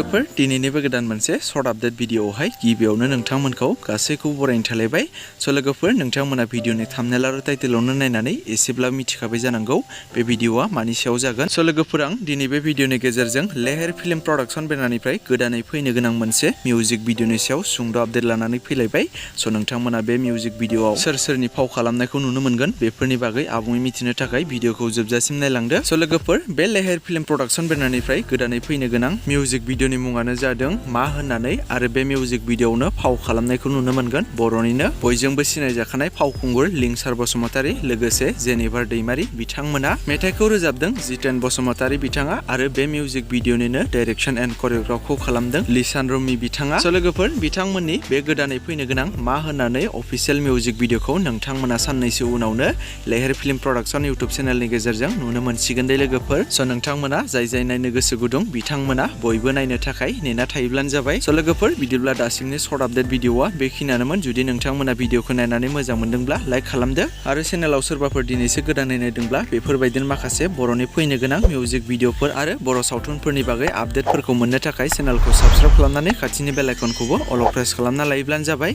लोगोफोर दिनैनिबो गोदान मोनसे सर्ट आपडेट भिडिअआवहाय गिबियावनो नोंथांमोनखौ गासैखौबो बरायनो थालायबाय। स' लोगोफोर नोंथांमोना भिडिअनि थाम्बनेल आरो टाइटेलावनो नायनानै एसेब्ला मिथिखाबाय जानांगौ बे भिडिअआ मानि सायाव जागोन। स' लोगोफोर आं दिनै बे भिडिअनि गेजेरजों लेहेर फिल्म प्रडाक्शन बेनारनिफ्राय गोदानै फैनो गोनां मोनसे मिउजिक भिडिअनि सायाव सुंद' आपडेट लानानै फैलायबाय। स' नोंथांमोना बे मिउजिक भिडिअआव सोर सोरनि फाव खालामनायखौ नुनो मोनगोन बेफोरनि बागै आबुङै मिथिनो थाखाय भिडिअखौ जोबजासिम नायलांदो। स' लोगोफोर बे लेहेर फिल्म प्रडाक्शन बेनारनिफ्राय गोदानै फैनो गोनां मिउजिक भिडिअनि मुङानो जादों मा होननानै आरो बे मिउजिक भिडिअआवनो फाव खालामनायखौ नुनो मोनगोन बर'निनो बयजोंबो सिनायजाखानाय फावखुंगुर लिंसार बसुमतारी लोगोसे जेनेभार दैमारी बिथांमोना मेथाइखौ रोजाबदों जितेन बसुमतारी बिथाङा आरो बे मिउजिक भिडिअनिनो डाइरेक्शन एन्ड करिय'ग्राफखौ खालामदों हwnna nwi बिथाङा। स' लोगोफोर बिथांमोननि बे गोदानै फैनो गोनां मा होननानै अफिसियेल मिउजिक भिडिअखौ नोंथांमोना साननैसो उनावनो लेहेर फिल्म प्रडाक्शन इउटुब चेनेलनि गेजेरजों नुनो मोनसिगोन दे लोगोफोर। स' नोंथांमोना जाय नायनो गोसो गुदुं बिथांमोना बयबो नायनो थाखाय नेना थायोब्लानो जाबाय। स' लोगोफोर बिदिब्ला दासिमनि सर्ट आपडेट भिडिअआ बेखिनियानोमोन। जुदि नोंथांमोना भिडिअखौ नायनानै मोजां मोनदोंब्ला लाइक खालामदो आरो चेनेलाव सोरबाफोर दिनैसो गोदानै नायदोंब्ला बेफोरबायदिनो माखासे बर'नि फैनो गोनां मिउजिक भिडिअफोर आरो बर' सावथुनफोरनि बागै आपडेटफोरखौ मोननो थाखाय चेनेलखौ साबस्क्राइब खालामनानै खाथिनि बेल आइकनखौबो अल प्रेस खालामना लायोब्लानो जाबाय।